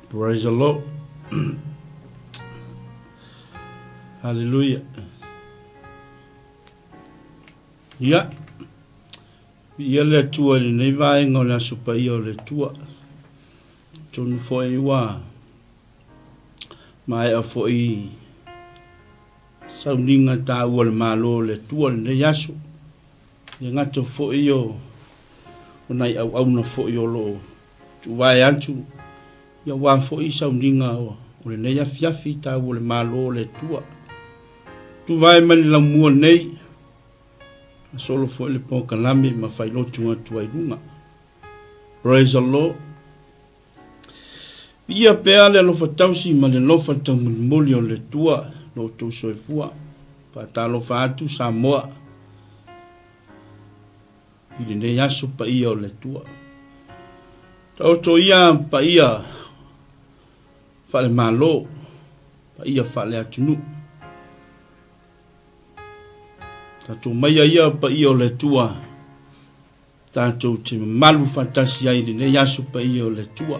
Praise the Lord. Hallelujah. Ia, viia le Atua i lenei vaega o le Aso Paia o le Atua. Tonu foi ua maea foi sauniga taua o le Malo o le Atua lenei aso. E gata foi o nai auauna foi o lo o tuuvae atu aua foi sauniga o lenei afiafi taua o le Malo o le Atua. Tuuvae mai le laumua nei, solo foi le polokalame ma failotu atu ai luga. Praise the Lord. Viia pea le alofa tausi ma le alofa taumolimoli o le Atua lo outou soifua. Faatalofa atu Samoa i lenei aso paia o le Atua. Taoto ia paia faale-Malo, paia faale-atunuu. Tatou maia ia paia o le Atua Tatou te mamalu faatasi ai i lenei aso paia o le Atua.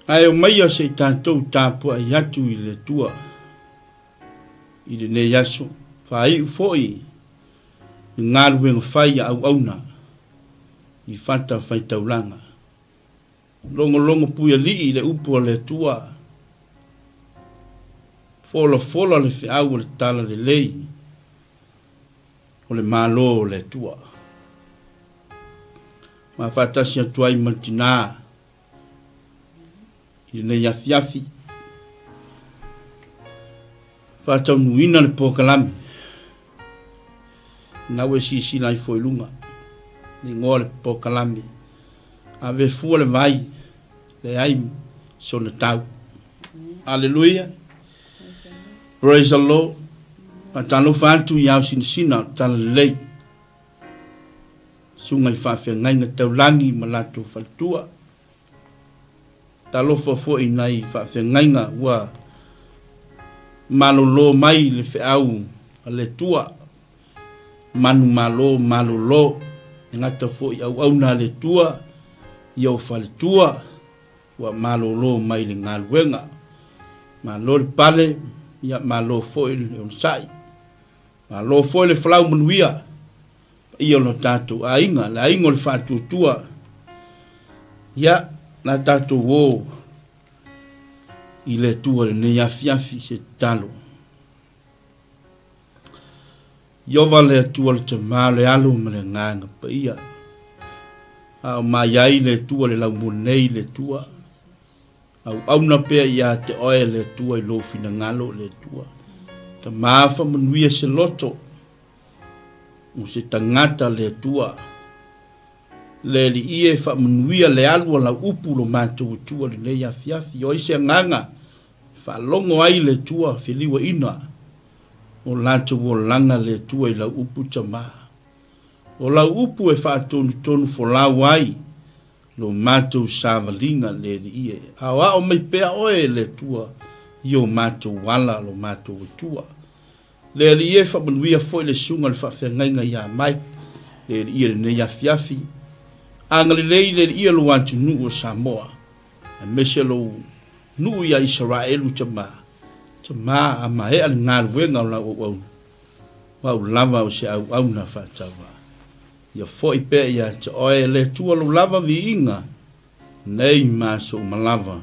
Ae omaia se i tatou tapuai atu i le Atua i lenei aso, faaiu foi i galuega fai a auauna i fata faitaulaga. Logologo puialii i le upu a le Atua, folafola le feau o le talalelei o le Malo o le Atua. Ma faatasi atu ai ma le tinā i lenei afiafi, faataunuuina le polokalame. Na ua e silasila ifo i luga, le igoa o le polokalame, Ave fua le vai, leai sona tau. Aleluia. Praise the Lord. Faatalofa atu i ao sinasina o Talalelei. Susuga i faafeagaiga taulagi ma latou faletua. Talofa foi i nai faafeagaiga ua malolo mai le feau a le Atua. Manumalo malolo, e gata foi i auauna a le Atua i ou faletua ua malolo mai le galuega. Malo le pale, ia malo foi le onosai. Malo foi le folau manuia, paia o lo tatou aiga, le aiga o le faatuatua. Ia, la tatou o i le Atua i lenei afiafi se tatalo. Ieova le Atua le Tama, le Alo ma le Agaga Paia. A o mai ai le Atua le laumua nei le Atua. Auauna pea ia te oe le Atua i lou finagalo le Atua. Tama faamanuia se loto o se tagata le Atua. Le Alii e faamanuia le alu a lau upu lo matou Atua lenei afiafi. O ai se agaga e faalogo ai le Atua feliuaina o latou olaga le Atua i lau upu Tama. O lau upu e faatonutonu folau ai lo matou savaliga le Alii e. Aoao mai pea oe e le Atua i o matou ala lo matou Atua. Le Alii e faamanuia foi le susuga i le faafeagaiga ia Mike le Alii e lenei afiafi. Agalelei le Alii e lou atunuu o Samoa aemaise lou nuu ia Isaraelu Tama, Tama a maea le galuega o lau auauna, o au lava o se auauna faatauvaa. Ia foi pea ia te oe e le Atua lou lava viiga nei ma aso uma lava,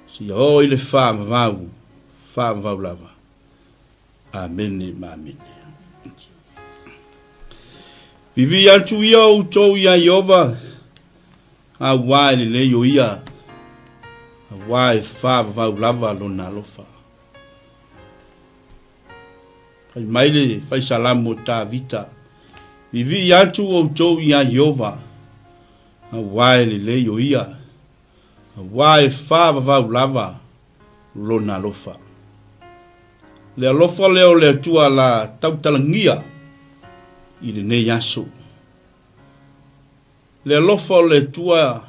seia oo i le faavavau, faavavau lava. Amene ma amene. Vivii atu ia outou iā Ieova, auā e lelei o ia, auā e faavavau lava lona alofa. Fai mai le faisalamo o Tavita, Vivii atu outou iā Ieova, auā e lelei o ia, auā e faavavau lava lona alofa. Le alofa lea o le Atua la tautalagia i lenei aso. Le alofa o le Atua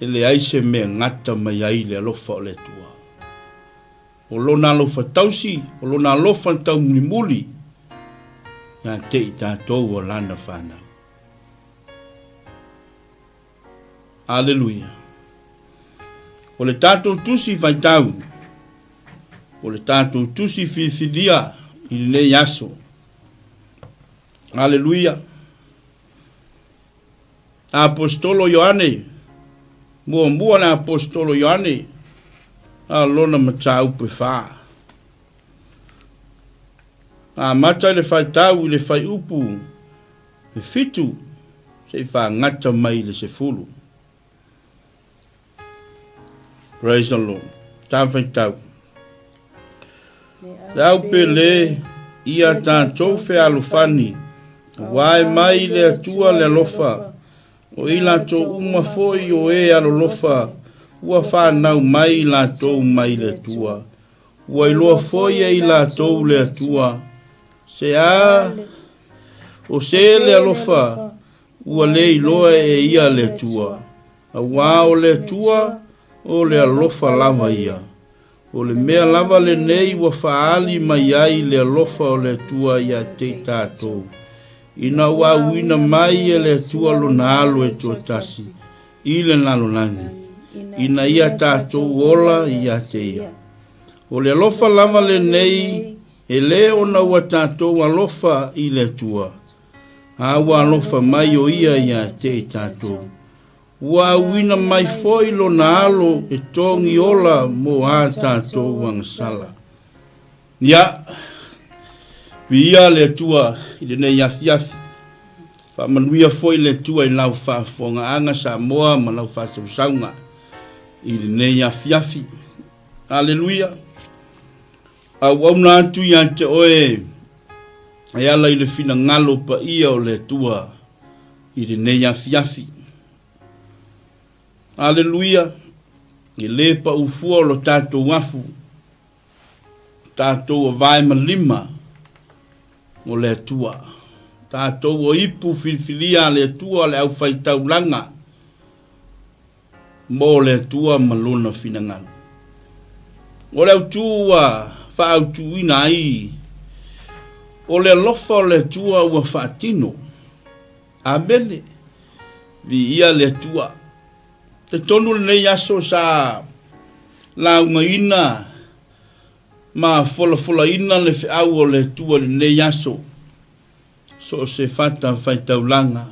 e leai se mea gata mai ai le alofa o le Atua. O lona alofa tausi, o lona alofa taumulimuli ia te i tatou o lana fanau. Aleluia. O le tatou tusi faitau, o le tatou tusi filifilia i lenei aso. Aleluia. Aposetolo Ioane, muamua le Aposetolo Ioane, a lona mataupu e fa. Amata i le faitau i le faiupu e fitu se'i fagata mai i le sefulu. Praise the Lord. Ta faitau. Le au pele ia tatou fealofani, aua e mai i le Atua le alofa, o i latou uma foi o e alolofa ua fanau mai i latou mai le Atua. Ua iloa foi e i latou le Atua. Se a o se le alofa ua le iloa e ia le Atua, auā o le Atua o le alofa lava ia. O le mea lava lenei ua faaali mai ai le alofa o le Atua ia te i tatou, ina ua auina mai e le Atua Lona Alo e toatasi i le lalolagi, ina ia tatou ola ia te Ia. O le alofa lava lenei e lē ona ua tatou alofa i le Atua, a ua alofa mai o Ia ia te i tatou. Ua auina mai foi Lona Alo e togi ola mo a tatou agasala. Ia, viia le Atua i lenei afiafi. Faamanuia foi le Atua i lau faafofogaaga Samoa ma lau faasausauga i lenei afiafi. Aleluia! Auauna atu ia te oe e ala i le finagalo paia o le Atua i lenei afiafi. Aleluia! E lē pau fua o lo tatou afu, o tatou avae ma lima o le Atua. Tatou o ipu filifilia a le Atua o le aufaitaulaga mo le Atua ma Lona finagalo. O le autū ua faaautuina ai o le alofa o le Atua ua faatino. Amene. Viia le Atua. Talitonu lenei aso sa laugaina ma folafolaina le feau o le Atua i lenei aso, so o se fata faitaulaga.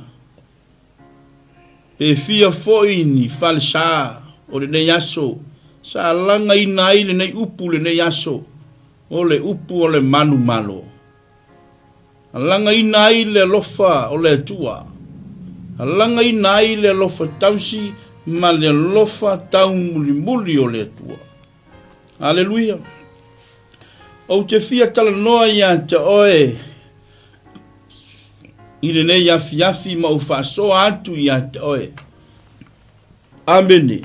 Pe fia foi ni falesa o lenei aso sa lagaina ai lenei upu lenei aso, o le upu o le manumalo. A lagaina ai le alofa o le Atua, a lagaina ai le alofa tausi ma le alofa taumulimuli o le Atua. Aleluia! Ou te fia talanoa ia te oe i lenei afiafi ma ou faasoa atu ia te oe. Amene.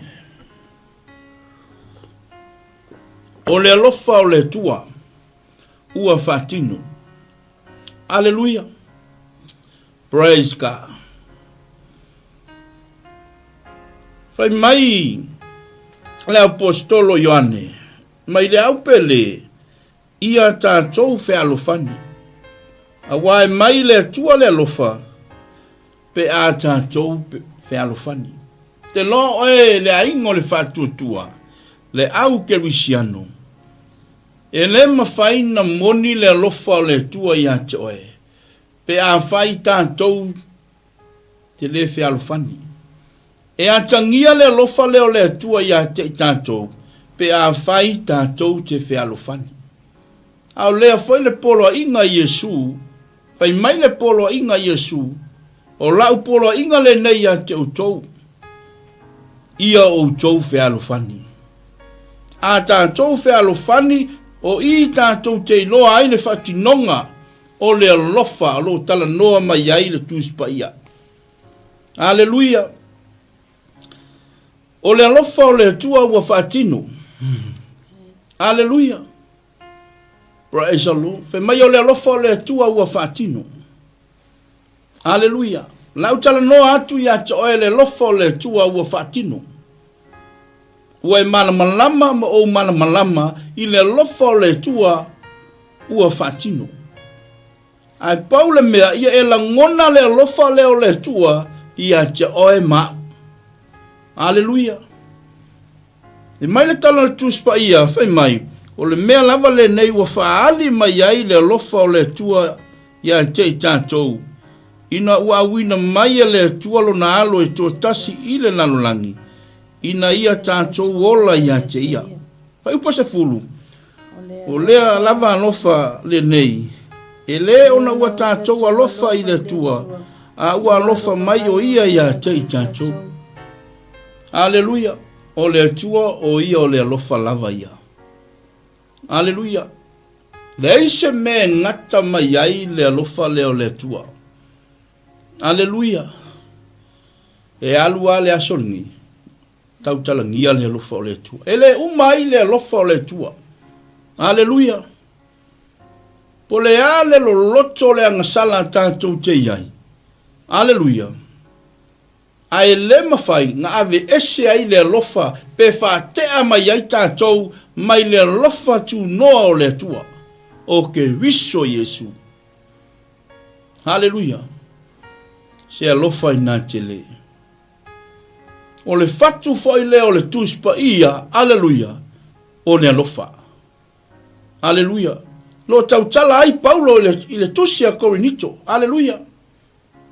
O le alofa o le Atua ua faatino. Aleluia. Praise God. Fai mai le aposetolo Ioane, mai le au pele, ia tatou fealofani. Aua e mai le Atua le alofa, pe a tatou fealofani. Te loa oe le aiga o le faatuatua, le au kerisiano, E le mafai na moni le alofa o le Atua ia te oe, pe afai tatou te le fealofani. E atagia le alofa lea o le Atua ia te i tatou, pe afai tatou te fealofani. A o lea foi le poloaiga a Iesu, fai mai le poloaiga a Iesu, O lau poloaiga lenei ia te outou, ia outou fealofani. A tatou fealofani, o i tatou te iloa ai le faatinoga o le alofa o lo o talanoa mai ai le Tusi Paia. Aleluia! O le alofa o le Atua ua faatino. Aleluia! Praise the Lord. Fai mai o le alofa o le Atua ua faatino. Aleluia. Lau talanoa atu ia te oe le alofa o le Atua ua faatino. Ua e malamalama ma ou malamalama i le alofa o le Atua ua faatino. Ae pau le mea, ia e lagona le alofa lea o le Atua ia te oe ma au. Aleluia! E mai le tala a le Tusi Paia, fai mai, O le mea lava lenei ua faaali mai ai le alofa o le Atua ia te i tatou, ina ua auina mai e le Atua lona Alo e toatasi i le lalolagi, ina ia tatou ola ia te ia. Fuaiupu 10, O lea lava alofa lenei, e lē ona ua tatou alofa i le Atua, a ua alofa mai o Ia ia te i tatou. Aleluia! O le Atua o Ia o le alofa lava ia. Aleluia! Leai se mea e gata mai ai le alofa lea o le Atua. Aleluia! E alu lava le aso lenei, tautalagia le alofa o le Atua. E le uma ai le alofa o le Atua. Aleluia! Po o le a le loloto o le agasala a tatou te i ai. Aleluia! Ae le mafai na aveese ai le alofa pe faatea mai ai tatou mai le alofa tunoa o le Atua, o Keriso Iesu. Haleluia! Se alofa ina tele. O le fatu foi lea o le Tusi Paia, aleluia, o le alofa. Aleluia. Lo tautala ai Paulo i le, i le tusi a Korinito. Aleluia.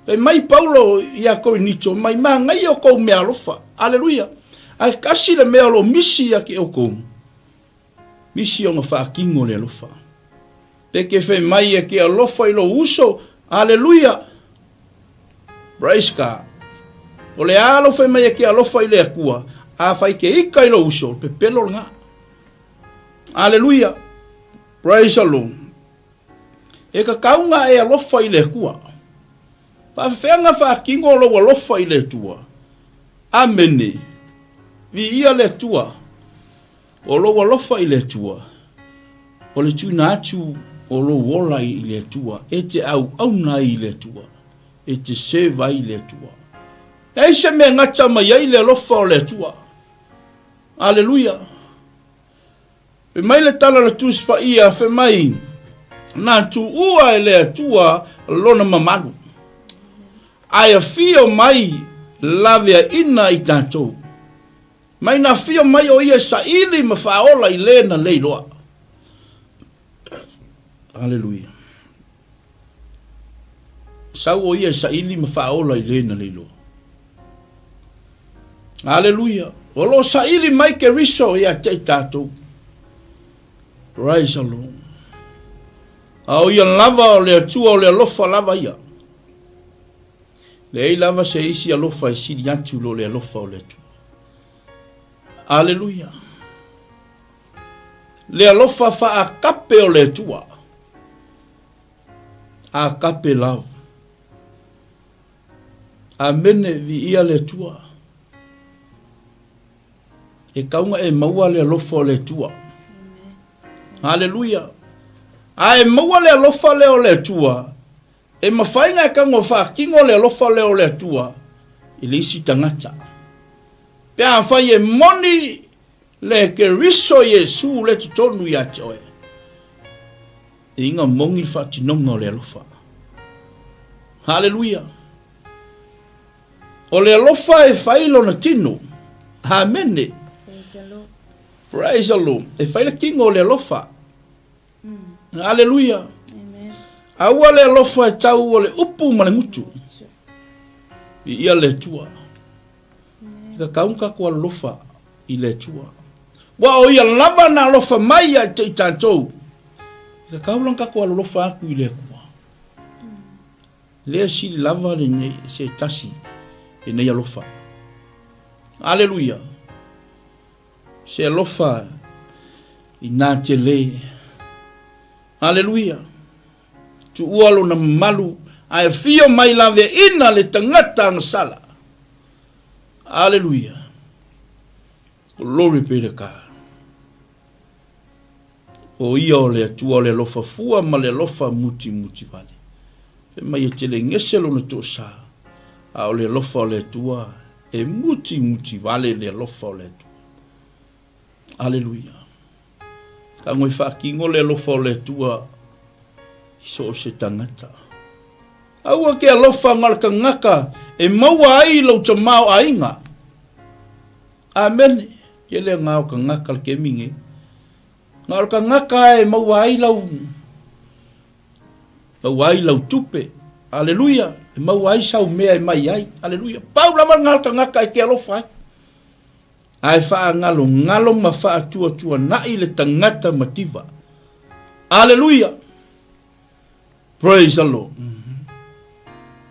Fai mai Paulo iā Korinito, mai manaia o kou meaalofa. Aleluia. Ae kasi le mea o lo o misi ia te oukou, misi ona faatino le alofa. Pe ke fai mai e ke alofa i lou uso, aleluia. Praise God. O le a lou fai mai e ke alofa i le Atua, a fai ke ika i lou uso, pepelo lena. Aleluia. Praise the Lord. E tatau na e alofa i le Atua. Faafefea faatino lou alofa i le Atua? Amene. Viia le Atua. O lou alofa i le Atua, o le tuuina atu o lou ola i le Atua, e te auauna ai i le Atua, e te serve ai i le Atua. Leai se mea gata mai ai le alofa o le Atua. Aleluia. Fai mai le tala o le Tusi Paia, fai mai, Na tuua e le Atua lona mamalu, ae afio mai laveaina i tatou. Mai na afio mai o ia e saili ma faaola i le na le iloa. Aleluia. Sau o ia e saili ma faaola i le na le iloa. Aleluia. O lo o saili mai Keriso ia te i tatou. Praise the Lord. A o ia lava o le Atua o le alofa lava ia. Leai lava se isi alofa e sili atu lo le alofa o le Atua. Aleluia. Le alofa faakape o le Atua. Agape love. Amene, viia le Atua. E tau na e maua le alofa o le Atua. Haleluia. A e maua le alofa lea o le Atua, e mafai na e tago faatino le alofa lea o le Atua i le isi tagata. Pe afai e moni le Keriso Iesu le totonu ia te oe, e iga moni le faatinoga o le alofa. Haleluia. O le alofa e fai lona tino. Amene. Praise the Lord. Praise the Lord. E fai le tino o le alofa. Mm. Aleluia. Amen. Aua le alofa e tau o le upu ma le gutu. I ia le Atua. Ka kau ka ko alofa i le Atua. Ua o ia lava na alofa mai ia te i tatou. Ka kau lang ka ko alofa aku i le Atua. Lea sili lava lenei se tasi lenei alofa. Aleluia. Se alofa i nā tele. Aleluia. Tuua lona mamalu ae afio mai laveaina le tagata agasala. Aleluia. Glory be to God. O ia o le Atua o le alofa fua ma le alofa mutimuti vale. Fai mai e tele gese lona toasa, a o le alofa o le Atua e mutimuti vale le alofa o le Atua. Aleluia. Tago e faatino le alofa o le Atua i so o se tagata. Aua ke alofa na le tagata e maua ai lou tamaoaiga. Amene. Tele nga o kangaka le kemi nge. Nga o le kangaka e maua ai lau maua ai lau tupe. Aleluia. E maua ai sau mea e mai ai. Aleluia. Pau lava nga o le kangaka e te alofa ai. Ae faagalogalo ma faatuatuanai le tagata mativa. Aleluia! Praise the Lord.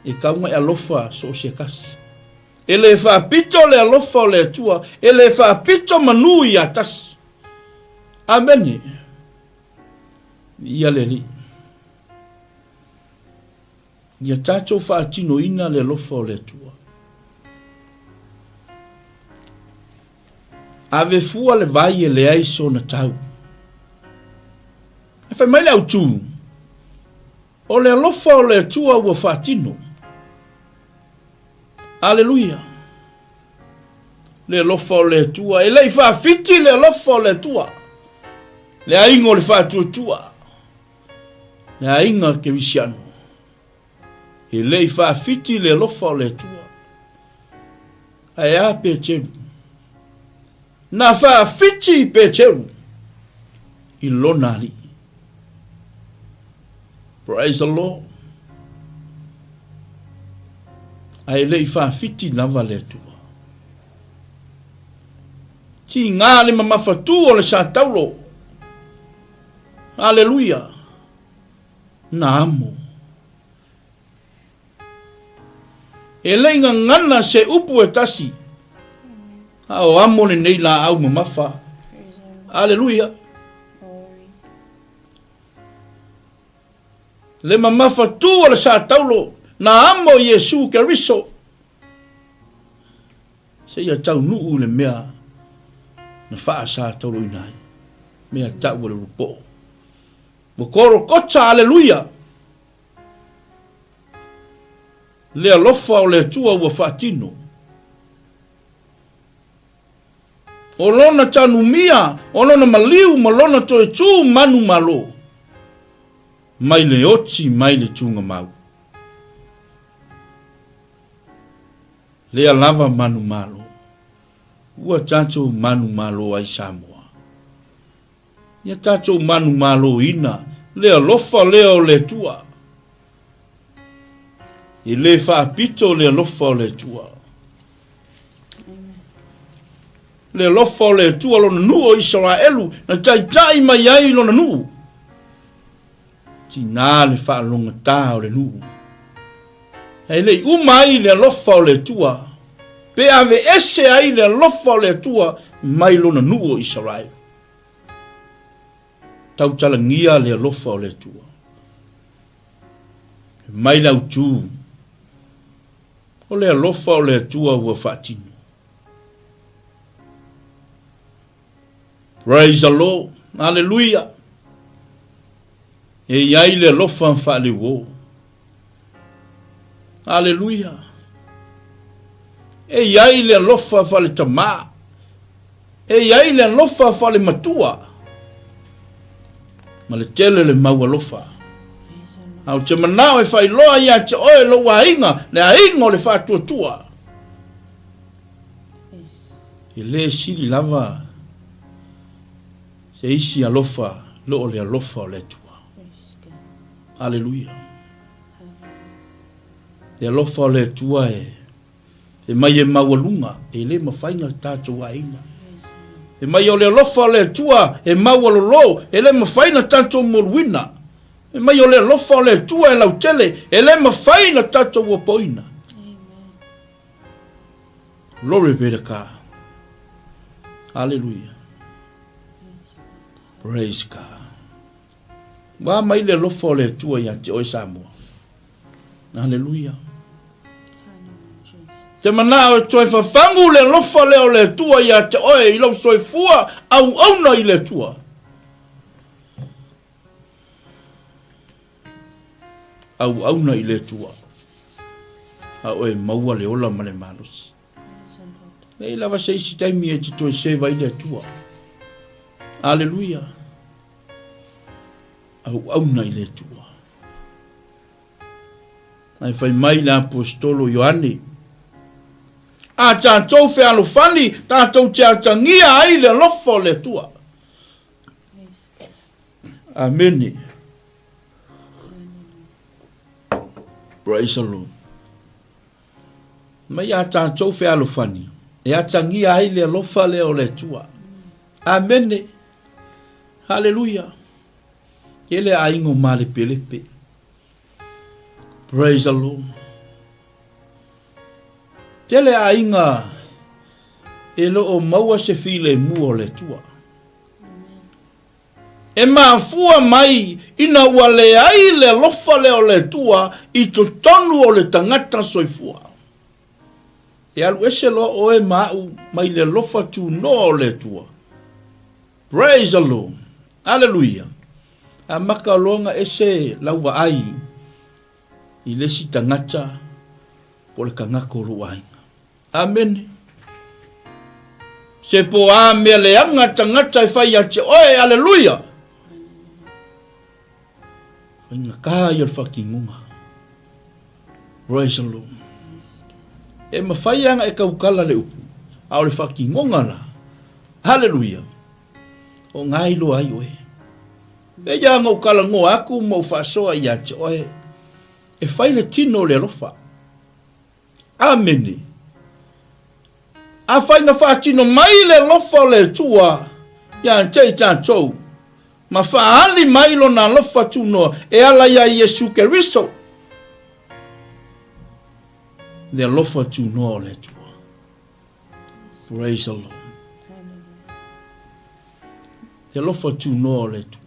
E tau e alofa so o se tasi. E le faapito le alofa o le Atua, e le faapito manu ia tasi. Amene. Ia le Alii. Ia tatou faatinoina le alofa o le Atua. Ave fua le vai e leai sona tau. E fai mai le autū, o le alofa o le Atua ua faatino. Aleluia! Le alofa o le Atua, e le i faafiti le alofa o le Atua, le aiga o le faatuatua. Le aiga kerisiano, e le i faafiti le alofa o le Atua. Ae a Peteru? Na faafiti Peteru i lona alii. Praise the Lord. Ae le i faafiti lava le Atua. Tiga le mamafatū o le sataulo. Aleluia! Na amo. E le i gagana se upu e tasi, a o amo lenei laau mamafa. Aleluia! Le mamafa tu o le sataulo, na amo Iesu Keriso. Seia taunuu i le mea na faasatauluina ai, mea tau o le ulupoo. Ua Kolokota, aleluia! Le alofa o le Atua ua faatino. O lona tanumia, o lona maliu ma lona toe tu manumalo, mai le oti mai le tugamau. Lea lava manumalo. Ua tatou manumalo ai Samoa. Ia tatou manumaloina le alofa lea o le Atua. E le faapito le alofa o le Atua. Le alofa o le Atua lona nuu o Isaraelu na taitai mai ai lona nuu. Tina le faalogogata o le nuu. E le i uma ai le alofa o le Atua, pe aveese ai le alofa o le Atua mai lona nuu o Isaraelu. Tautalagia le alofa o le Atua. E mai le autū, o le alofa o le Atua ua faatino. Praise the Lord. Aleluia. E i ai le alofa faaleuo. Aleluia. E i ai le alofa faaletamā. E i ai le alofa faalematua. Ma le tele le mau alofa. A ou te manao e faailoa ia te oe lou aiga, le aiga o le faatuatua. E le sili lava se isi alofa lo o le alofa o le Atua. Aleluia. Le alofa o le Atua e e mai e maualuga, e le mafai na tatou aina. E mai o le alofa o le Atua e maualolo, e le mafai na tatou moluina. E mai o le alofa o le Atua e lautele, e le mafai na tatou opoina. Glory be to God. Hallelujah. Praise God. Ua mai le alofa o le Atua ia te oe Samoa. Hallelujah. Te manao e toe fafangu le alofa lea o le Atua ia te oe i lou soifua auauna i le Atua. Auauna i le Atua, a oe maua le ola ma le malosi. Nei lava se isi taimi e te toe seva ai le Atua. Aleluia. Auauna i le Atua. Ae fai mai le aposetolo Ioane. a tatou fealofani tatou te atagia ai le alofa o le Atua. Amene. Praise the Lord. Mai a tatou fealofani e atagia ai le alofa lea o le Atua. Amene. Haleluia. Tele aiga o malepelepe. Praise the Lord. Tele aiga e le o maua se filemu o le Atua. E mafua mai ina ua leai le alofa lea o le Atua i totonu o le tagata soifua. E alu ese loa oe ma au mai le alofa tunoa o le Atua. Praise the Lord. Aleluia. Amata loa ona ese lau vaai i le isi tagata po o le tagata o lou aiga. Amene. Se po a mea leaga tagata e fai ia te oe. Aleluia. Faigata ia o le faatinoga. Praise the Lord. E mafai lava ona e tautala le upu, a o le faatinoga la. Haleluia. O ngā iloa ai oe. E ia ona ou talanoa atu ma ou faasoa ia te oe, e fai le tino o le alofa. Amene. Afai na faatino mai le alofa o le Atua ia te i tatou, ma faaali mai Lona alofa tunoa e ala iā Iesu Keriso, le alofa tunoa o le Atua. Praise the Lord. Le alofa tunoa o le Atua.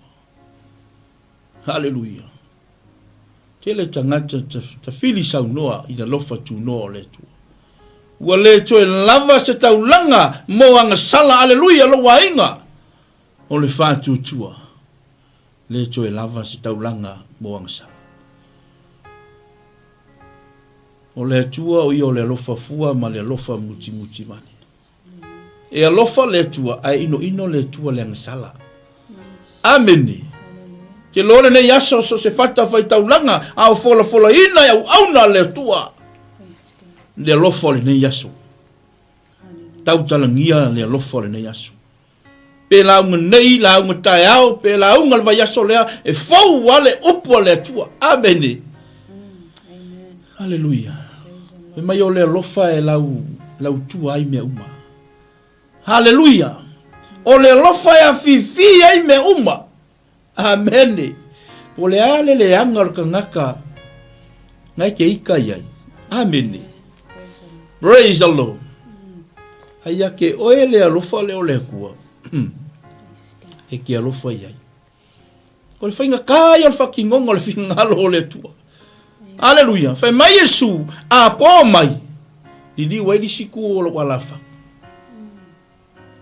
Haleluia. Tele tagata tafili saunoa i le alofa tunoa o le Atua. Ua le toe lava se taulaga mo agasala, aleluia, lou aiga o le faatuatua. Le toe lava se taulaga mo agasala. O le Atua o ia o le alofa fua ma le alofa mutimuti vale. E alofa le Atua, ae inoino le Atua le agasala. Amene. Ke loa lenei aso so se fata faitaulaga a o folafolaina e auauna a le Atua le alofa o lenei aso. Tautalagia le alofa o lenei aso. Pe lauga nei, lauga taeao, pe lauga le vaiaso lea, e fou lava le upu a le Atua. Amene. Aleluia. Fai mai o le alofa e lau, lautua ai mea uma. Haleluia! O le alofa e afifi ai mea uma. Amene. Po o le a le leaga o le tagata na e te ika i ai. Amene. Praise the Lord. Ai ia ke oe le alofa le o le Atua e ke alofa i ai. O le faigata ia o le faatinoga o le finagalo o le Atua. Aleluia. Fai mai Iesu, a po mai, liliu ai le isi tu o lou alafaga.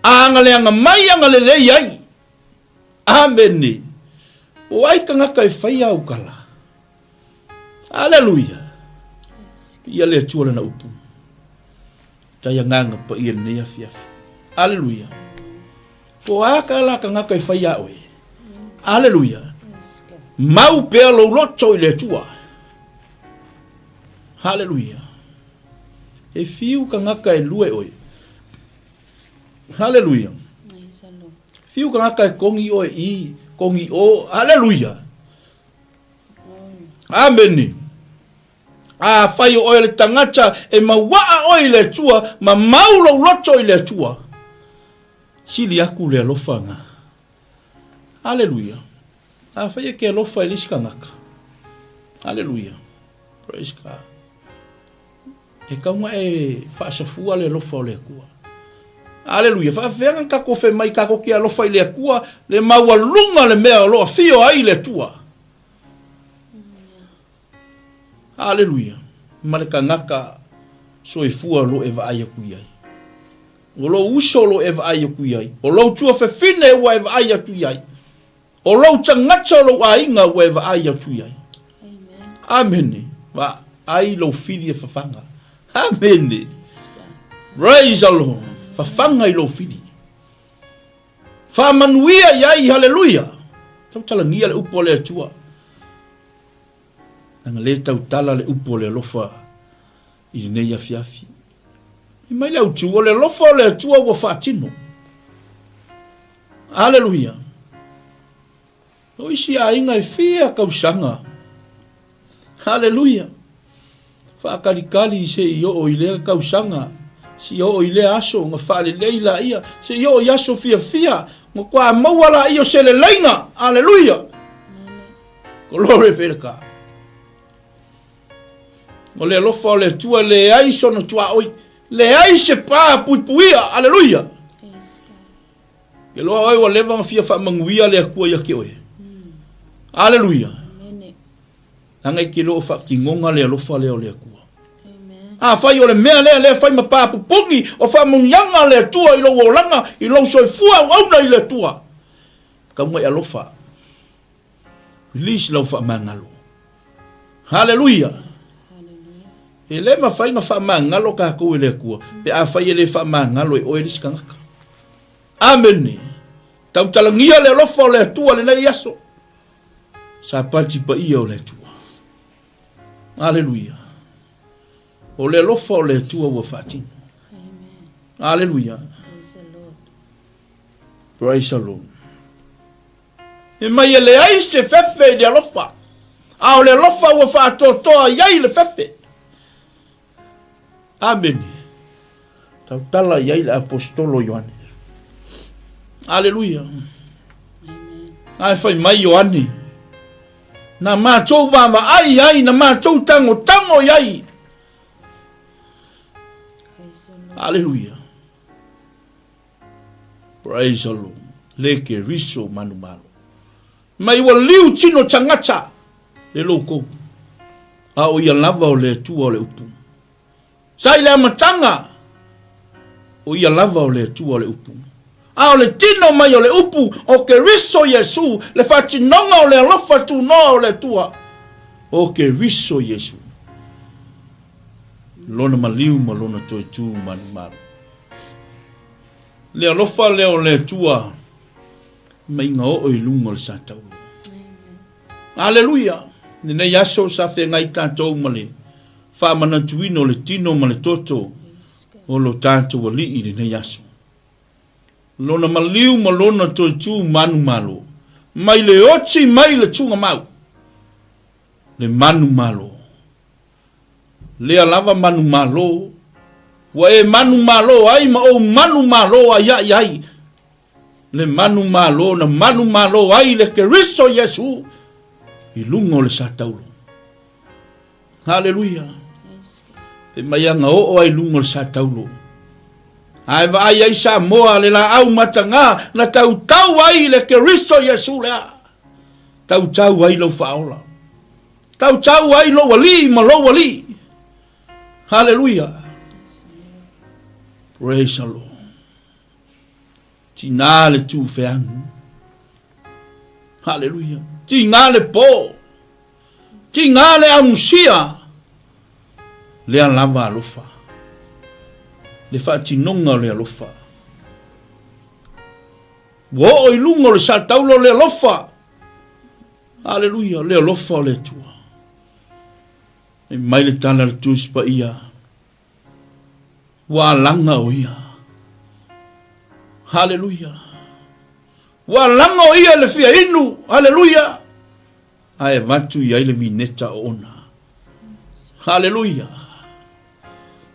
A agaleaga mai, agalelei ai. Amene. Po o ai tagata e faia au kala. Aleluia. Ia le Atua lana upu. Tai agaga paia lenei afiafi. Aleluia. Po o a ka la tagata e faia oe. Aleluia. Mau pea lou loto i le Atua. Haleluia. E fiu tagata e lue oe. Haleluia. Fiu tagata e kongi oe i, kongi o. Haleluia. Amene. Afai o oe le tagata e mauaa oe i le Atua ma mau lou loto i le Atua, sili aku le alofa na. Aleluia. Afai e ke alofa i le isi tagata. Aleluia. Praise God. E tau na e faasafua le alofa o le Atua. Aleluia. Faafefea na tatou fai mai tatou te alofa i le Atua, le maualuga le mea o lo o afio ai le Atua. Aleluia! Ma le tagata soifua o lo o e vaai atu i ai. O lou uso o lo o e vaai atu i ai. O lou tuafafine ua e vaai atu i ai. O lou tagata o lou aiga ua e vaai atu i ai. Amene. Vaai lou fili e fafaga. Amene. Praise the Lord. Fafaga i lou fili. Faamanuia i ai. Haleluia. Tautalagia le upu a le Atua. Leaga le tautala le upu o le alofa i lenei afiafi. Fai mai le autu, o le alofa o le Atua ua faatino. Aleluia. O isi aiga e fia tausaga. Aleluia. Faatalikali se i oo i lea tausaga, se i oo i lea aso na faalelei laia, se i oo i aso fiafia na toa maua laia o se leleiga. Aleluia. Glory be to God. O le alofa o le Atua e leai sona tuaoi, leai se pa puipuia. Aleluia. Ke loa oe ua leva ona fia faamanuia le Atua ia te oe. Aleluia. Leaga e te le o faatinoga le alofa lea o le Atua. Afai o le mea lea lea fai ma pa pupuni o faamanuiaga a le Atua i lou olaga, i lou soifua auauna i le Atua, tau na e alofa. Release lau faamagalo. Haleluia! E le mafai ona faamagalo tatou e le Atua pe afai e le faamagalo e oe le isi tagata. Amene. Tautalagia le alofa o le Atua lenei aso. Sapati paia o le Atua. Aleluia. O le alofa o le Atua ua faatino. Aleluia. Praise the Lord. Fai mai e leai se fefe i le alofa, a o le alofa ua faatoatoa i ai le fefe. Amene. Tautala i ai le aposetolo Ioane. Aleluia. Ae fai mai Ioane, na matou vaavaai ai, na matou tagotago i ai. Aleluia. Praise the Lord. Le ke riso manumalo. Mai ua liu tino tagata le loukou. A o ia lava o le Atua o le upu. Sa i le amataga, o ia lava o le Atua o le upu. A o le tino mai o le upu o Keriso Iesu, le faatinoga o le alofa tunoa o le Atua, o Keriso Iesu. Lona maliu ma lona toe tu manumalo. Le alofa lea o le Atua mai ga oo i luga o le satauro. Aleluia! Lenei aso sa feagai tatou ma le faamanatuina o le tino ma le toto o lo tatou Alii i lenei aso. Lona maliu ma lona toe tu manumalo, mai le oti mai le tugamau, le manumalo. Lea lava manumalo, ua e manumalo ai ma ou manumalo ai ai ai, le manumalo na manumalo ai le Keriso Iesu i luga o le sataulo. Haleluia. Fai mai aga oo ai luga o le sataulo. Ae vaai ai Samoa le laau mataga na tautau ai le Keriso Iesu lea. Tautau ai lau faaola. Tautau ai lou alii ma lou alii. Haleluia. Praise the Lord. Tina le tu feagu. Haleluia. Tina le po. Tina le amusia. Lea lava alofa. Le faatinoga o le alofa. Ua oo i luga o le sataula o le alofa. Aleluia, le alofa o le Atua. Fai mai le tala a le Tusi Paia, ua alaga o ia. Aleluia. Ua alaga o ia le fia inu. Aleluia. Ae avatu i ai le vineta o ona. Aleluia.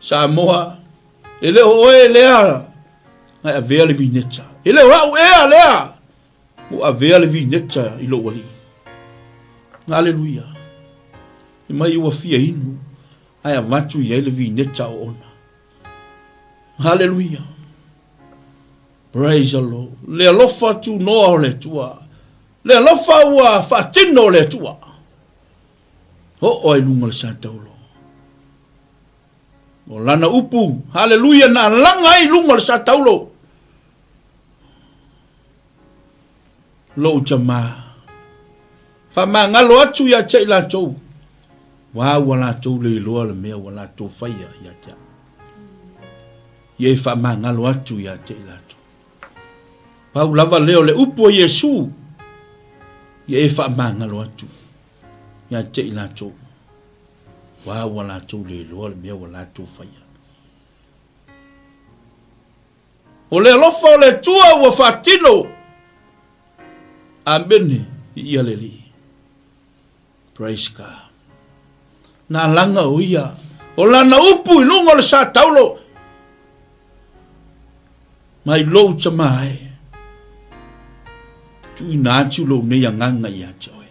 Samoa, e le o oe lea na e avea le vineta. E le o au ea lea Ua avea le vineta i lou alii. Aleluia. Fai mai ua fia inu, ae avatu i ai le vineta o ona. Aleluia. Praise the Lord. Le alofa tunoa o le Atua. Le alofa ua faatino o le Atua. Oo ai luga o le sataulo. O lana upu, haleluia, na alaga ai luga o le sataulo. Lou tama. Faamagalo atu ia te i latou, ua ua latou le iloa le mea ua latou faia ia te au. Ia e faamagalo atu ia te i latou. Pau lava lea o le upu a Iesu, ia e faamagalo atu ia te i latou, ua ua latou le iloa le mea ua latou faia. O le alofa o le Atua ua faatino. Amene i ia le Alii. Praise God. Na alaga o ia o lana upu i luga o le sa taulo mai lou tama e tuuina atu lou nei agaga ia te oe.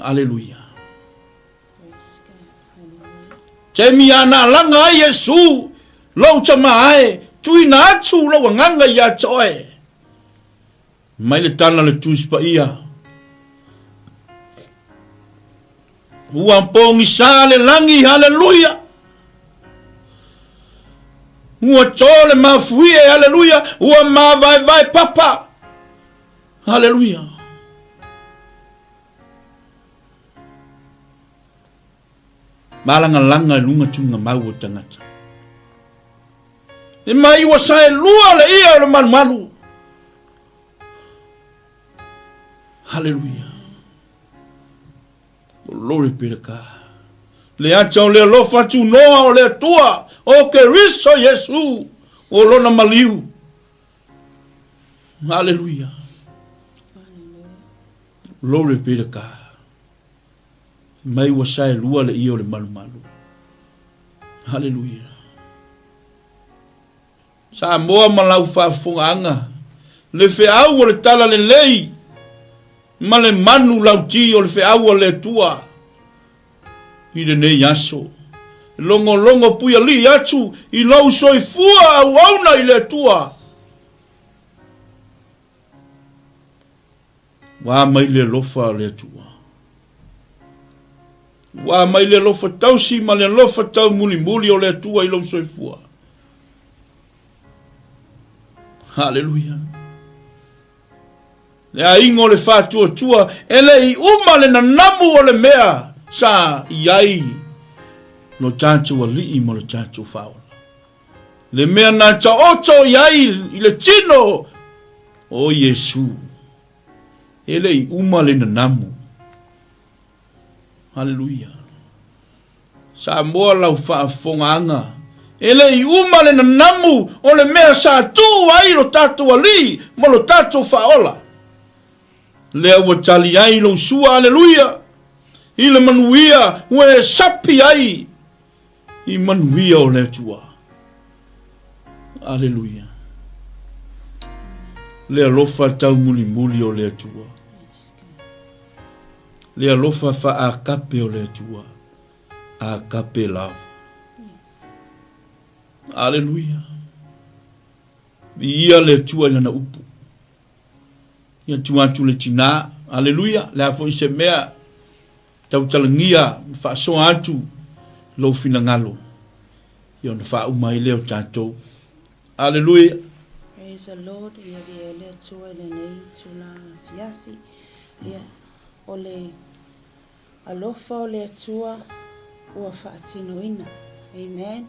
Aleluia. Taimi a na alaga ai Iesu, lou tama ae, tuuina atu lou agaga ia te oe. Mai le tala le Tusi Paia. Ua pogisa le lagi, haleluia. Ua to le mafuie, haleluia. Ua mavaevae papa, haleluia. Malagalaga i luga tuligamau o tagata. E mai ua saelua le ia o le malumalu. Haleluia. Glory be to God. Le ata o le alofa tunoa o le Atua o Keriso Iesu o lona maliu. Haleluia. Glory be to God. Mai ua saelua le ia o le malumalu. Haleluia. Samoa ma lau faafofogaaga, le feau o le tala lelei ma le manu lauti o le feau a le Atua i lenei aso. Logologo puialii atu i lou soifua auauna i le Atua. Ua mai le alofa o le Atua. Ua mai le alofa tausi ma le alofa taumulimuli o le Atua i lou soifua. Haleluia. Le aiga o le faatuatua e le i uma le nanamu o le mea sa i ai lo tatou alii ma lo tatou faaola. Le mea na taoto i ai i le tino o Iesu, e le i uma le nanamu. Haleluia. Samoa lau faafofogaaga, e le i uma le nanamu o le mea sa tuu ai lo tatou Alii ma lo tatou Faaola. Lea ua tali ai lou sua, aleluia, i le manuia ua e sapi ai i manuia o le Atua. Aleluia. Le alofa taumulimuli o le Atua. Le alofa faaakape o le Atua. Agape love. Aleluia. Viia le Atua i lana upu. Ia tua atu le tinā. Aleluia! Le a foi se mea tautalagia ma faasoa atu lou finagalo, ia ona faauma ai lea o tatou. Aleluia! Praise the Lord, ia viia le Atua i lenei itula afiafi. Ia, o le Alofa o le Atua ua faatinoina. Amen.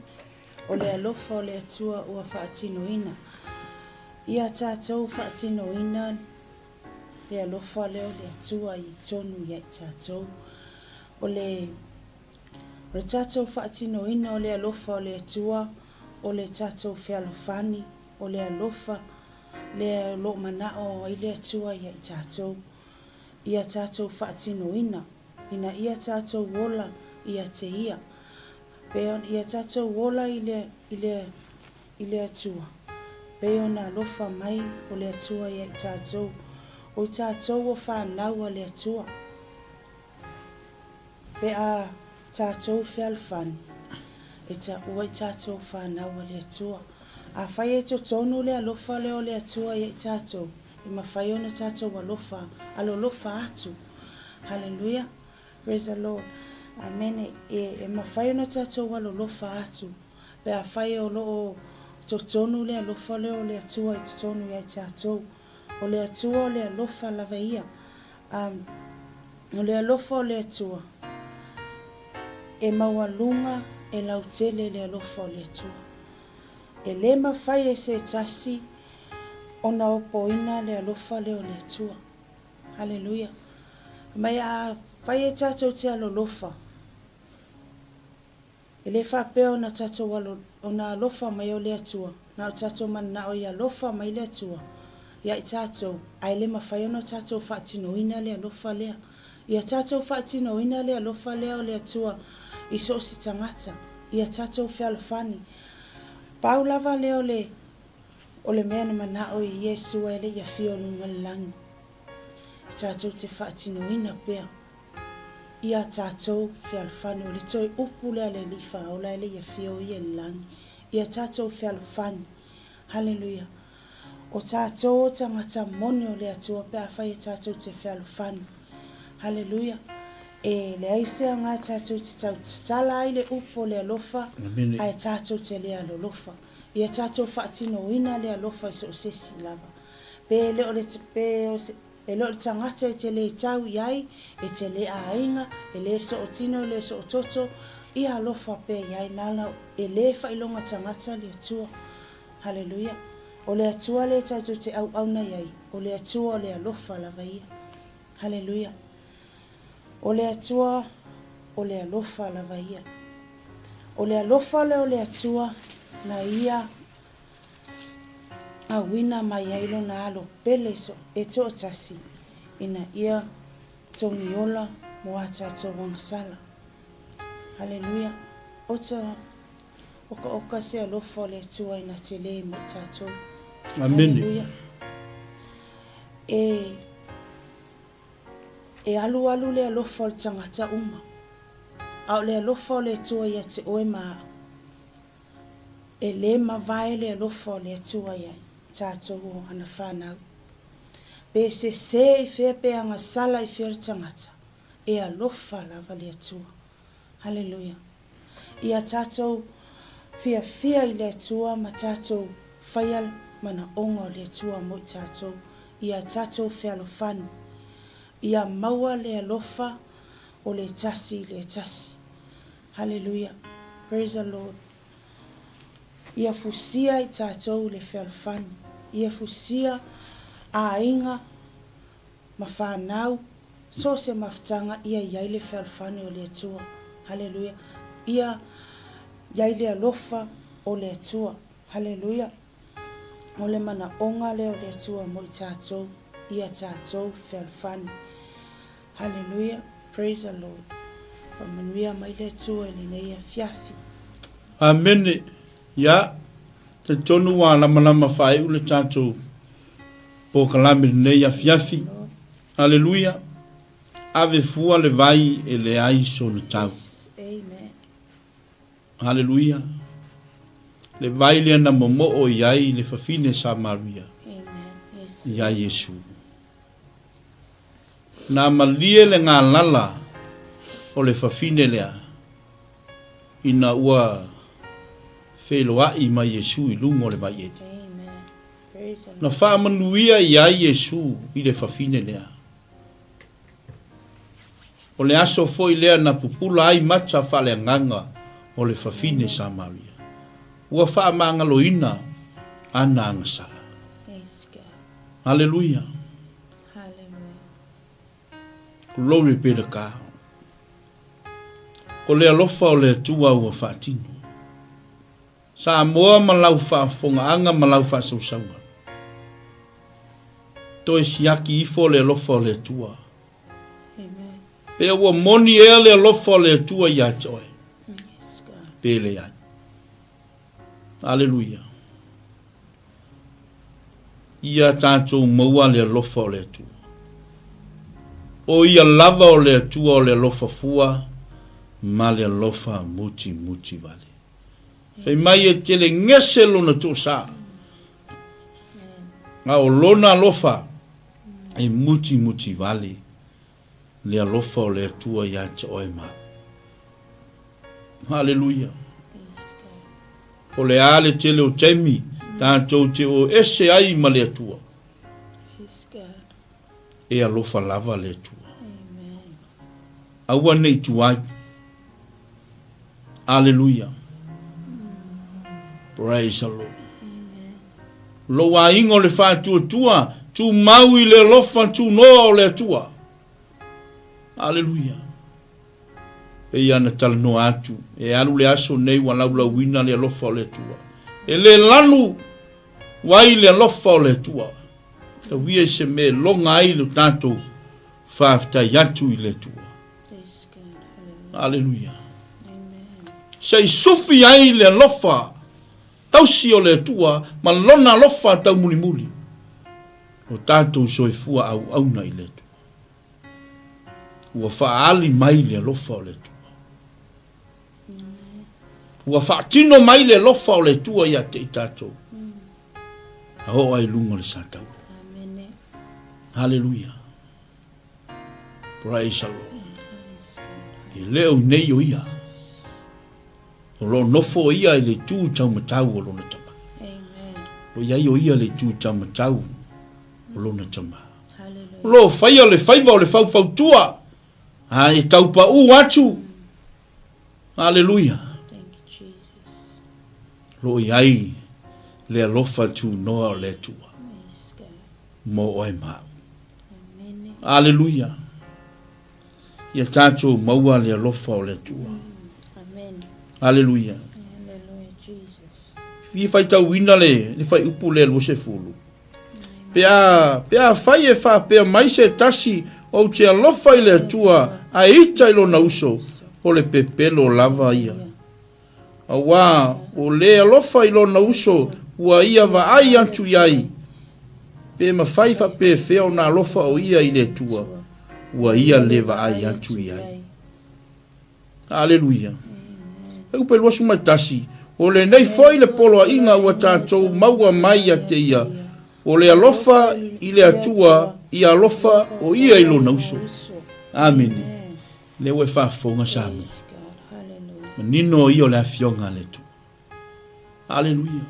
O le alofa o le Atua ua faatinoina. Ia tatou faatinoina le alofa lea o le Atua i totonu ia i tatou. O le, o le tatou faatinoina o le alofa o le Atua, o le tatou fealofani, o le alofa lea o lo o manao ai le Atua ia i tatou. Ia tatou faatinoina, ina ia tatou ola ia te Ia. Pei ona ia tatou ola i le, i le, i le Atua, pei ona alofa mai o le Atua ia i tatou, o i tatou o fanau a le Atua. Pe a tatou fealofani, e taua i tatou fanau a le Atua. Afai e totonu le alofa lea o le Atua ia i tatou, e mafai ona tatou alofa, alolofa atu. Haleluia! Praise the Lord. Amene. E, e mafai ona tatou alolofa atu pe afai o lo o totonu le alofa lea o le Atua i totonu ia i tatou. O le Atua o le alofa lava ia. Um, o le alofa o le Atua, e maualuga, e lautele le alofa o le Atua. E le mafai e se tasi ona opoina le alofa lea o le Atua. Haleluia. Mai a fai e tatou te alolofa. E le faapea ona tatou alo, ona alofa mai o le Atua, na o tatou mananao ia alofa mai le Atua ia i tatou, ae le mafai ona tatou faatinoina le alofa lea. Ia tatou faatinoina le alofa lea o le Atua i so o se tagata, ia tatou fealofani. Pau lava lea o le, o le mea na manao i Iesu ae le i afio i luga o le lagi, e tatou te faatinoina pea ia tatou fealofani. O le toe upu lea a le Alii Faaola ae le i afio Ia i le lagi, ia tatou fealofani. Haleluia! O tatou o tagata moni o le Atua pe afai e tatou te fealofani. Haleluia! E leai se aoga tatou te tau tatala ai le upu o le alofa ae tatou te le alolofa. Ia tatou faatinoina le alofa i so o se isi lava. Pe le o le, pe o se, e le o le tagata e te le tau i ai, e te le aiga, e le sootino e le soototo, ia alofa pea i ai, nala e le faailoga tagata le Atua. Haleluia! O le Atua lea tatou te auauna i ai, o le Atua o le alofa lava ia. Haleluia! O le Atua o le alofa lava ia. O le alofa lea o le Atua na Ia auina mai ai Lona Alo pele e toatasi ina ia togi ola mo a tatou agasala. Haleluia! Ota Okaoka se alofa o le Atua ina tele mo i tatou. Amene. Haleluia. E, e alualu le alofa o le tagata uma, a o le alofa o le Atua ia te oe ma a'u. E le mavae le alofa o le Atua ia i tatou o ana fanau. Pe sese i fea pe agasala i fea le tagata, e alofa lava le Atua. Haleluia. Ia tatou fiafia i le Atua ma tatou faia manaoga o le Atua mo i tatou. Ia tatou fealofani. Ia maua le alofa o le tasi i le tasi. Haleluia. Praise the Lord. Ia fusia i tatou le fealofani. Ia fusia aiga ma fanau, so o se mafutaga ia i ai le fealofani o le Atua. Haleluia. Ia i ai le alofa o le Atua. Haleluia. O le manaoga lea o le Atua mo i tatou, ia tatou fealofani. Haleluia. Praise the Lord. Faamanuia mai le Atua i lenei afiafi. Amene. Ia, talitonu ua lamalama faaiu le tatou polokalame i lenei afiafi. Aleluia! Ave fua le vai e leai sona tau. Aleluia! Le vai lea na momoo i ai le fafine Samaria iā Iesu. Na malie le galala o le fafine lea ina ua feiloaʻi mai Iesu i luga o le vaieli. Na faamanuia i ai Iesu i le fafine lea. O le aso foi lea na pupula ai mata faaleagaga o le fafine Samaria. Ua faamagaloina ana agasala. Aleluia! Glory be to God. O le alofa o le Atua ua faatino. Samoa ma lau faafofogaaga ma lau faasausauga. Toe siaki ifo le alofa o le Atua. Pe ua moni ea le alofa o le Atua ia te oe? Pe leai. Aleluia. Ia tatou maua le alofa o le Atua. O ia lava o le Atua o le alofa fua ma le alofa mutimuti vale. Fai mai e tele gese lona tosa, a o lona alofa e mutimuti vale le alofa o le Atua ia te oe ma au. Haleluia. O le a le tele o taimi tatou te o ese ai ma le Atua. E alofa lava le Atua. Aua ne i tuai. Aleluia. Praise the Lord. Lou aiga o le faatuatua, tumau i le alofa tunoa o le Atua. Aleluia. Pei ona talanoa atu, e alu le aso nei ua laulauina le alofa o le Atua. E le lanu ai le alofa o le Atua. Tauia i se mea e loga ai lo tatou faafetai atu i le Atua. Aleluia. Se i sufi ai le alofa tausi o le Atua ma lona alofa taumulimuli lo tatou soifua auauna i le Atua. Ua faaali mai le alofa o le Atua. Ua faatino mai le alofa o le Atua ia te i tatou. A oo ai luga o le satauro. Haleluia. Praise the Lord. E le o nei o ia. O lo o nofo o ia i le itu taumatau o lona tama. O iai o ia le itu taumatau o lona tama. O lo o faia le faiva o le faufautua, a e taupaū atu. Aleluia. O lo o i ai le alofa tunoa o le Atua mo oe ma au. Aleluia. Ia tatou maua le alofa o le Atua. Aleluia. Fia faitauina le, le fuaiupu lea 20. Pe a, pe afai e faapea mai se tasi, Ou te alofa i le Atua, ae ita i lona uso, o le pepelo lava ia. Auā, o le alofa i lona uso, ua ia vaai atu i ai, pe mafai faapefea ona alofa o ia i le Atua, ua ia le vaai atu i ai. Aleluia. E upe 21, O lenei foi le poloaiga ua tatou maua mai ia te ia, o le alofa i le Atua, ia alofa o ia i lona uso. Amene. Lea ua e faafofoga Samoa. Manino ia o le afioga a le Atua. Aleluia.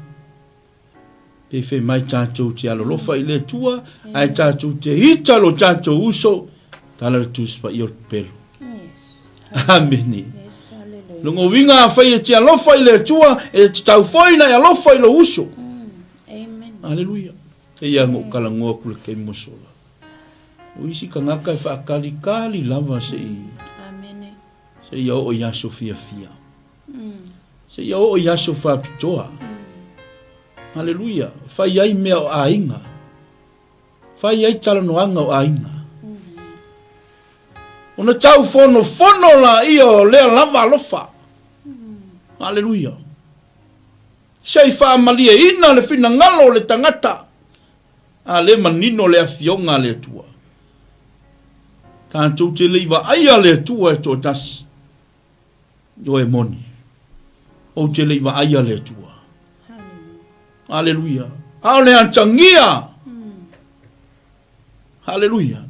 Pe fai mai tatou te alolofa i le Atua, ae tatou te ita lo tatou uso, tala le Tusi Paia o le pepelo. Amene. Lona uiga afai e te alofa i le Atua, e tatau foi ona e alofa i lou uso. Aleluia. Eia na ou talanoa atu le taimi ua sola. O isi tagata e faatalikali lava se i seia oo i aso fiafia. Seia oo i aso faapitoa. Aleluia. Fai ai mea o aiga. Fai ai talanoaga o aiga. Ona tau fonofono laia o lea lava alofa. Aleluia. Se i faamalieina le finagalo o le tagata. A le manino le Afioga a le Atua. Tatou te le i vaaia le Atua e toatasi. Ioe moni. Ou te le i vaaia le Atua. Aleluia. A o le atagia. Aleluia.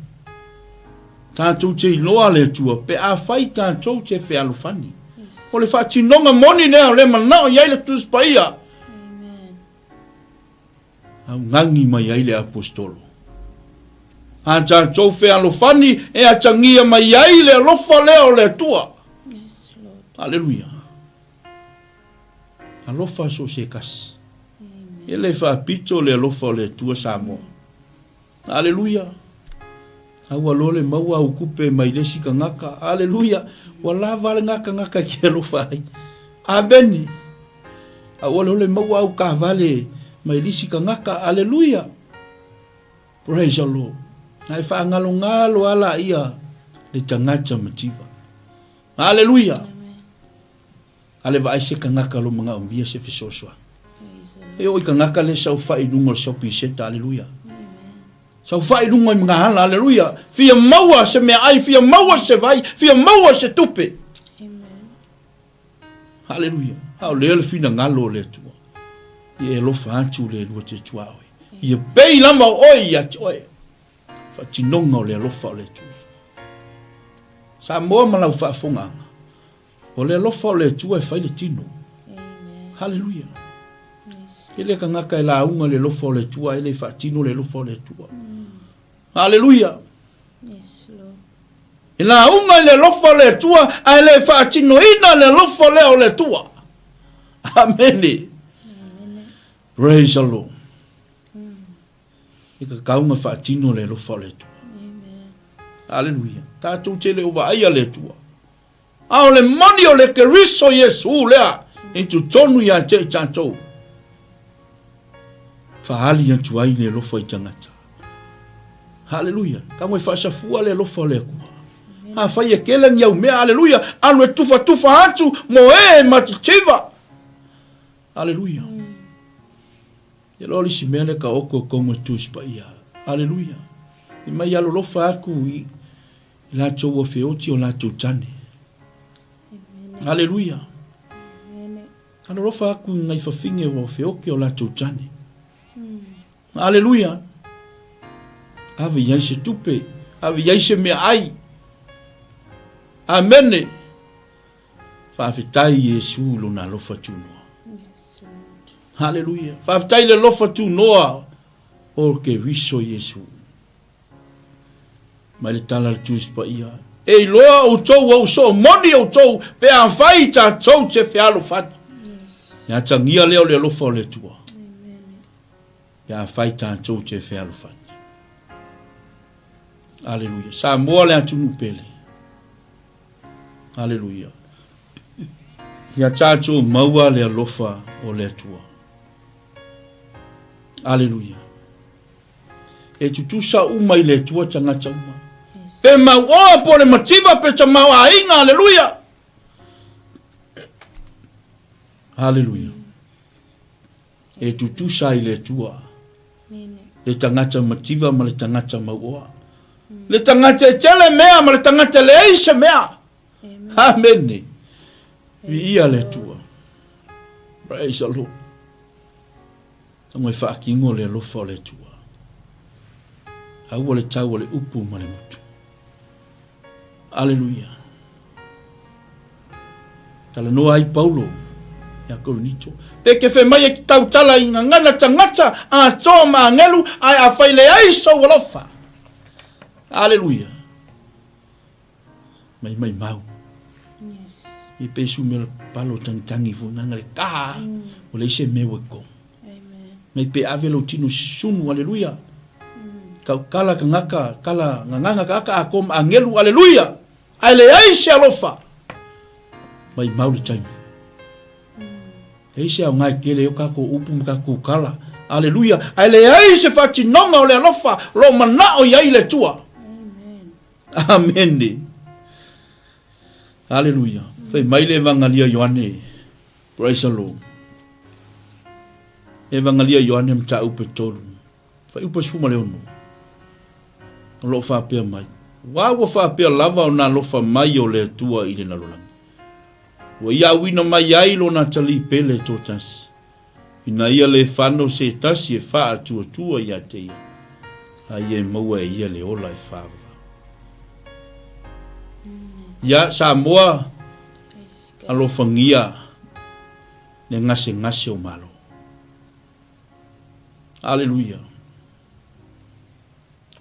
Tatou te iloa le Atua pe afai tatou te fealofani. O le faatinoga moni lea o lea manao i ai le Tusi Paia. Augani mai ai le Aposetolo. A tatou fealofani e atagia mai ai le alofa lea o le Atua. Yes, Lord. Aleluia. Alofa so se kasi. E le faapito le alofa o le Atua Samoa. Aleluia. A ua loa le maua au kupe mai le isi tagata. Aleluia. Ua lava le na tagata e te alofa ai. Amene. A ua loa le maua au kavale mai le isi tagata. Aleluia. Praise the Lord. Na e faangalongalo a laia le tagata mativa. Aleluia. A le vaai se tagata lo manaomia se fesoasoani. E oo i tagata le saofai i luga o le shopping centre, aleluia. Saofai i luga i magaala, aleluia. Fia maua se meaai, fia maua se vai, fia maua se tupe. Aleluia. A o lea le finagalo o le Atua. Ia e alofa atu le Alua te Atua oe. Ia pei lava o oe ia te oe. Faatinoga o le alofa o le Atua. Samoa ma lau faafogaaga. O le alofa o le Atua e fai le tino. Haleluia. E le tagata e lauga le alofa o le Atua e le faatino le alofa o le Atua. Haleluia. E lauga i le alofa o le Atua ae le faatinoina le alofa lea o le Atua. Amene. Praise the Lord. E tatau ona faatino le alofa o le Atua. Haleluia. Tatou te le o vaaia le Atua. A o le moni o le Keriso Iesu lea i totonu ia te i tatou. Faaali atu ai le alofa i tagata. Haleluia. Tago e faasafua le alofa o le Atua. Afai e kele ni au mea, haleluia, alu e tufatufa atu mo e matitiva. Haleluia. Ia loa le isi mea lea ka oko kongo e Tusi Paia. Haleluia. I mai alolofa aku i latou ua feoti o latou tane. Haleluia. Alolofa aku i ngai fafine ua feoke o latou tane. Aleluia! Ave i ai se tupe, ave i ai se meaai. Amene! Faafetai Iesu i lona alofa tunoa. Haleluia! Faafetai le alofa tunoa o Keriso Iesu. Mai le tala a le Tusi Paia, E iloa outou ua usoo moni outou pe afai tatou te fealofani. E atagia lea o le alofa o le Atua. Pe afai tatou te fealofani. Aleluia. Samoa le atunuu pele. Aleluia. Ia tatou maua le alofa o le Atua. Aleluia. E tutusa uma i le Atua tagata uma. Pe mauoa po o le mativa pe tamaoaiga. Aleluia. Aleluia. E tutusa i le Atua le tagata mativa ma le tagata mauoa. Le tagata e tele mea ma le tagata e leai se mea. Amene. Viia le Atua. Praise the Lord. Tago e faakino le alofa o le Atua. Aua le tau o le upu ma le gutu. Aleluia. Talanoa ai Paulo ia Korinito. Pe ke fe mai e ki tautala i ngangana tagata atoa ma angelu ae afai leai sou alofa. Aleluia. Mai mai mau. Yes. I pe su me palo tangitangi fo nganga le ka. O le se me weko. Amen. Mai pe ave lo tino sunu aleluia. Kau kala ka ngaka kala nganganga ka aka a kom angelu aleluia. Ae leai se alofa. Mai mau le taimi. Leai se aoga e tele o kakou upu ma kakou kala. Aleluia. Ae leai se faatinoga o le alofa o lo o manao i ai le Atua. Amene. Aleluia. Fai mai le Evangalia Ioane. Praise the Lord. Evangalia Ioane mataupu e tolu. Fuaiupu 16. O lo o faapea mai, Aua ua faapea lava ona alofa mai o le Atua i le lalolagi, ua ia auina mai ai lona atalii pele toatasi, ina ia le fano se tasi e faatuatua ia te ia, a ia e maua e ia le ola e faavavau. Ia, Samoa, alofagia le gasegase o Malo. Aleluia.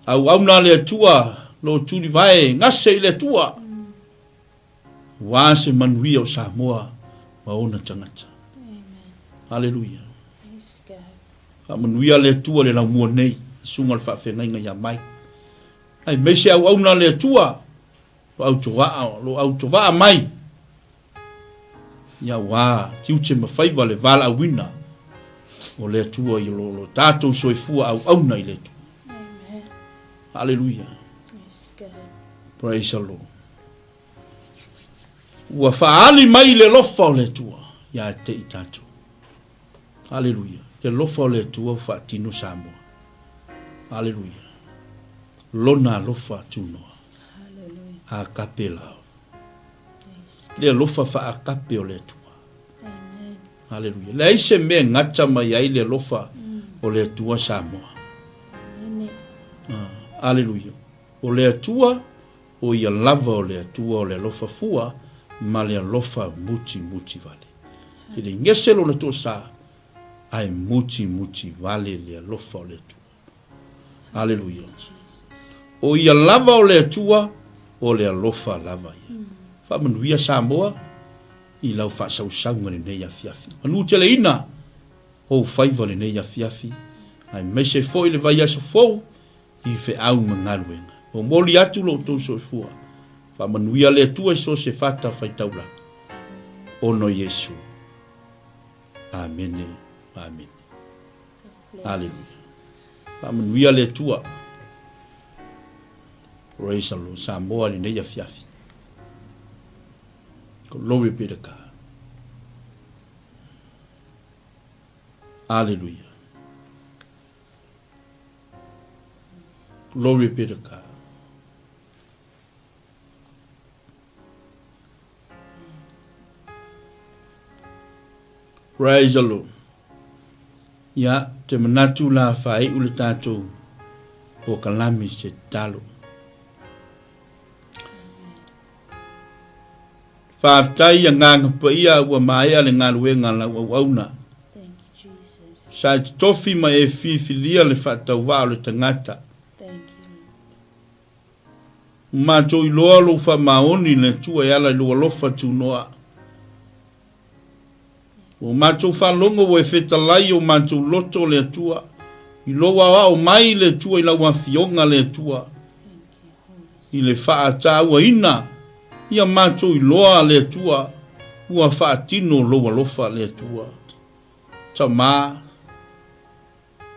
Auauna a le Atua, lo tulivae gase i le Atua. Ua se manuia o Samoa ma ona tagata. Aleluia. Faamanuia le Atua le laumua nei, susuga o le faafeagaiga ia Mike. Aemaise auauna a le Atua, lo autoaa, lo autovaa mai. Ia aua tiute ma faiva le valaauina o le Atua i lo lo tatou soifua auauna i le Atua. Amen. Hallelujah. Praise God. Praise the Lord. Ua faaali mai le alofa o le Atua ia te i tatou. Hallelujah. Le alofa o le Atua ua faatino Samoa. Hallelujah. Lona alofa tunoa. Hallelujah. Agape love. Le alofa faakape o le Atua. Haleluia. Leai se mea e gata mai ai le alofa o le Atua Samoa. Haleluia. O le Atua, o ia lava o le Atua o le alofa fua ma le alofa mutimuti vale. Felegese lona toasa, ae mutimuti vale le alofa o le Atua. Aleluia. O ia lava o le Atua, o le alofa lava ia. Faamanuia Samoa i lau faasausauga lenei afiafi. Manuteleina ou faiva lenei afiafi, aemaise foi le vaiaso fou i feau ma galuega. Momoli atu lo outou soifua. Faamanuia le Atua i so o se fatafaitaulaga. Ona o Iesu. Amene. Amene. Aleluia. Faamanuia le Atua. Praise the Lord. Samoa i lenei afiafi. Glory be to God. Aleluia. Glory be to God. Praise the Lord. Ia, te manatu la faaiu le tatou polokalame se tatalo. Faafetai Agaga Paia ua maea le galuega a lau auauna. Sa e totofi ma e fifilia le faatauvaa o le tagata. Ua matou iloa lou faamaoni le Atua e ala i lou alofa tunoa. Ua matou faalogo ua e fetalai i o matou loto le Atua, i lou aoao mai le Atua i lau afioga le Atua, i le faatauaina ia matou iloa le Atua, ua faatino lou alofa le Atua. Tama,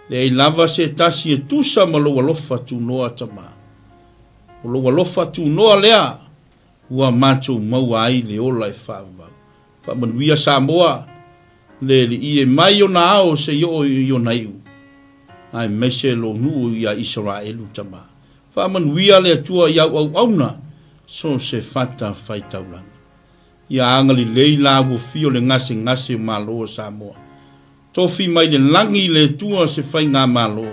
Leai lava se tasi e tusa ma lou alofa tunoa Tama. O lou alofa tunoa lea ua matou maua ai le ola e faavavau. Faamanuia Samoa, le Alii e mai ona ao se i oo i ona iu, aemaise lou nuu ia Isaraelu Tama. Faamanuia le Atua i au auauna so se fata faitaulaga. Ia agalelei la ua fio le gasegase o Malo o Samoa. Tofi mai le lagi i le Atua se faigamalo,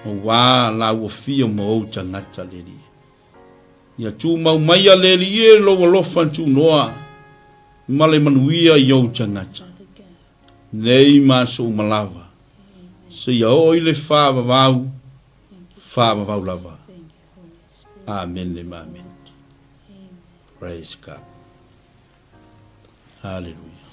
aua la ua fio ma ou tagata le Alii. Ia tumau maia le Alii e lou alofa tunoa ma le manuia i ou tagata, nei ma aso uma lava, seia oo i le faavavau, faavavau lava. Amene ma amene. Praise God. Hallelujah.